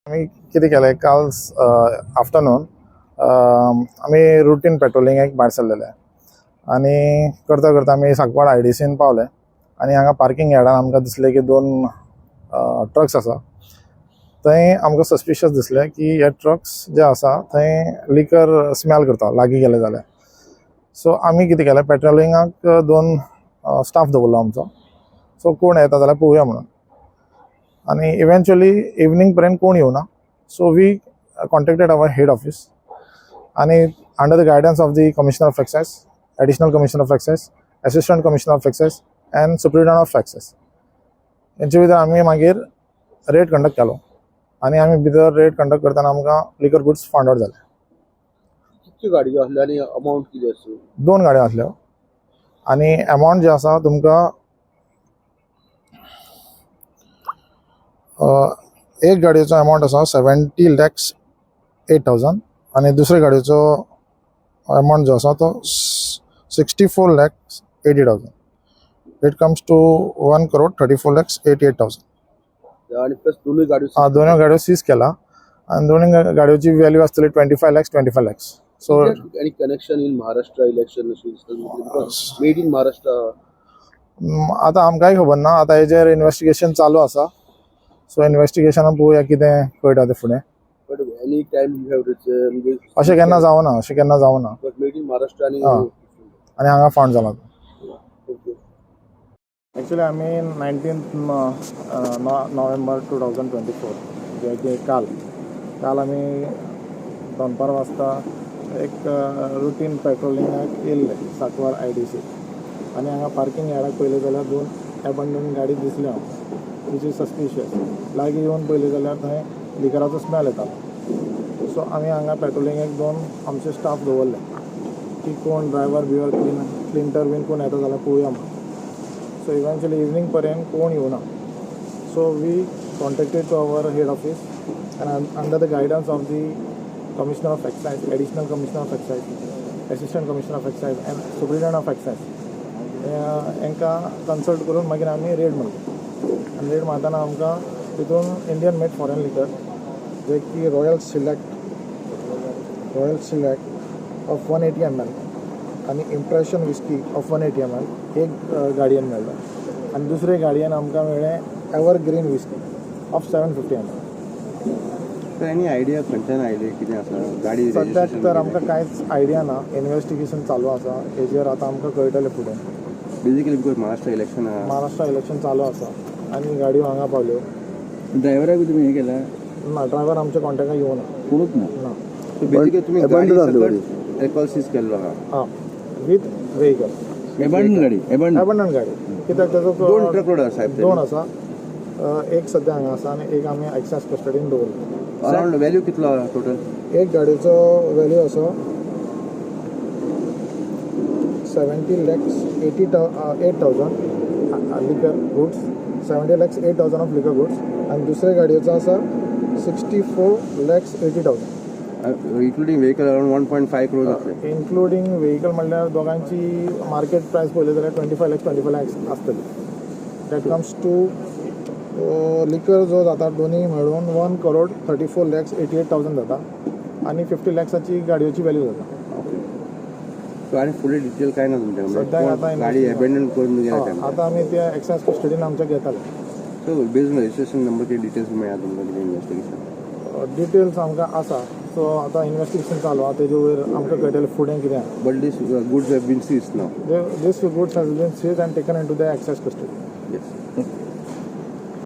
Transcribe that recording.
आमी कितें केलें काल आफ्टरनून आमी रुटीन पेट्रोलिंगेक भायर सरलेले आनी करता करता आमी सांकवाळ IDCन पावले आनी हांगा पार्किंग यार्डान आमकां दिसलें की दोन ट्रक्स आसा. थंय आमकां सस्पिशियस दिसलें की हे ट्रक्स जे आसा थंय लिकर स्मेल करता लागीं गेले जाल्यार. सो आमी कितें केलें, पेट्रोलिंगाक दोन स्टाफ दवरलो आमचो, सो कोण येता जाल्यार पळोवया म्हणून. आनी इवेंच्युअली इवनींग पर्यंत कोण येवना. So we contacted our head office आनी under the guidance of the Commissioner of Excise, Additional Commissioner of Excise, Assistant Commissioner of Excise and Superintendent of Excise हेंचे भितर आमी मागीर रेड कंडक्ट केलो आनी आमी भितर रेड कंडक्ट करतना आमकां लिकर गुड्स फावंड आउट जाले. कितक्यो गाडयो आसल्यो आनी अमावंट कितें आसली? दोन गाडयो आसल्यो आनी एमावंट जे आसा तुमकां एक गाडयेचो एमावंट आसा 70,08,000 आनी दुसरे गाडयेचो एमावंट जो आसा तो 64,80,000. It comes to 1,34,88,000. आनी प्लस दोनूय गाडयो? हा, दोनूय गाडयो सीज केला आनी दोनूय गाडयोची व्हॅल्यू आसतली 25 lakhs, 25 lakhs. So any connection in Maharashtra election because made in Maharashtra? आतां आमकांय खबर ना. आतां हेजेर इन्वेस्टिगेशन चालू आसा, सो इन्वेस्टिगेशनान पळोवया कितें कळटा तें फुडें. But any time you have म्हणजे अशें केन्ना जावना, अशें केन्ना जावना. मेड इन महाराष्ट्र आनी आं. आनी हांगा फावंड जाला. ओके. एक्चुली आमी 19 November 2024, जे की काल काल आमी दनपार वाजता एक रुटीन पेट्रोलिंगाक येयल्ले सांकवाळ IDC आनी हांगा पार्किंग यार्डाक पळयलें जाल्यार दोन एबंडन गाडी दिसल्यो आमकां, which is suspicious. लागीं येवन पळयलें जाल्यार थंय लिकराचो स्मेल येतालो. सो आमी हांगा पेट्रोलिंगेक दोन आमचे स्टाफ दवरले की कोण ड्रायवर बिवर क्लीन क्लिंटर बीन कोण येता जाल्यार पळोवया म्हणून. सो इवेंच्युअली इवनींग पर्यंत कोण येवना. So we contacted to our head office and under the guidance of the Commissioner of Excise, Additional Commissioner of Excise, Assistant Commissioner of Excise and Superintendent of Excise हांकां consult करून मागीर आमी red मारली. आनी red मारतना आमकां तितून Indian made foreign liquor जे की Royal Select of 180 ml आनी Impression whisky of 180 ml एक गाडयेन मेळ्ळो आनी दुसरे गाडयेन आमकां मेळ्ळें Evergreen whisky of 750 ml. Any idea खंयच्यान आयले, कितें आसा गाडी? सद्याक तर आमकां कांयच आयडिया ना. इन्वेस्टिगेशन चालू आसा हेजेर. आतां आमकां कळटलें फुडें. बेसिकली because Maharashtra election आहा. महाराष्ट्र इलेक्शन चालू आसा आनी गाडयो हांगा पावल्यो. ड्रायव्हराक बी तुमी हें केलां? ना, ड्रायव्हर आमच्या कॉन्टेक्टाक येवना. कोणूच ना? ना. सो बेसिकली तुमी गाडी abandon आसली. सकट अल्कोहोल सीज केल्लो आहा? आं, विथ व्हेकल. एबंडन गाडी, एबंडन. एबंडन गाडी कित्याक ताजो दोन ट्रक लोड आसा साहेब? दोन आसा. एक सद्या हांगा आसा आनी एक आमी एक्सायज कस्टडीन दवरला. अराउंड व्हॅल्यू कितलो आहा टोटल? एक गाडयेचो व्हॅल्यू आसा 70,88,000 liquor goods, 70,08,000 of liquor goods आनी दुसऱ्या गाडयेचो आसा 64,80,000. Including vehicle around 1.5 crore जातले. इन्क्लुडींग व्हेकल म्हणल्यार दोगांची मार्केट प्रायस पळयली जाल्यार 25 lakhs, 25 lakhs आसतली. That comes to liquor जो जाता दोन्ही मेळून 1,34,88,000 जाता आनी 50 लॅक्साची गाडयेची व्हॅल्यू जाता. ओके, सो आनी फुडें डिटेल काय ना तुमच्या? सद्याक आतां गाडी एबेंडन करून गेल्या. हय, आतां आमी त्या एक्सायज कस्टडीन आमच्या घेताले. सो बेस्ड रजिस्ट्रेशन नंबर कितें डिटेल्स मेळ्ळा तुमकां कितें इन्वेस्टिगेशन? डिटेल्स आमकां आसा. सो आतां इन्वेस्टिगेशन चालू आहा, तेजे वयर आमकां कळटलें फुडें कितें आहा. But this goods have been seized now? This goods has been seized and taken into the excise custody. Yes.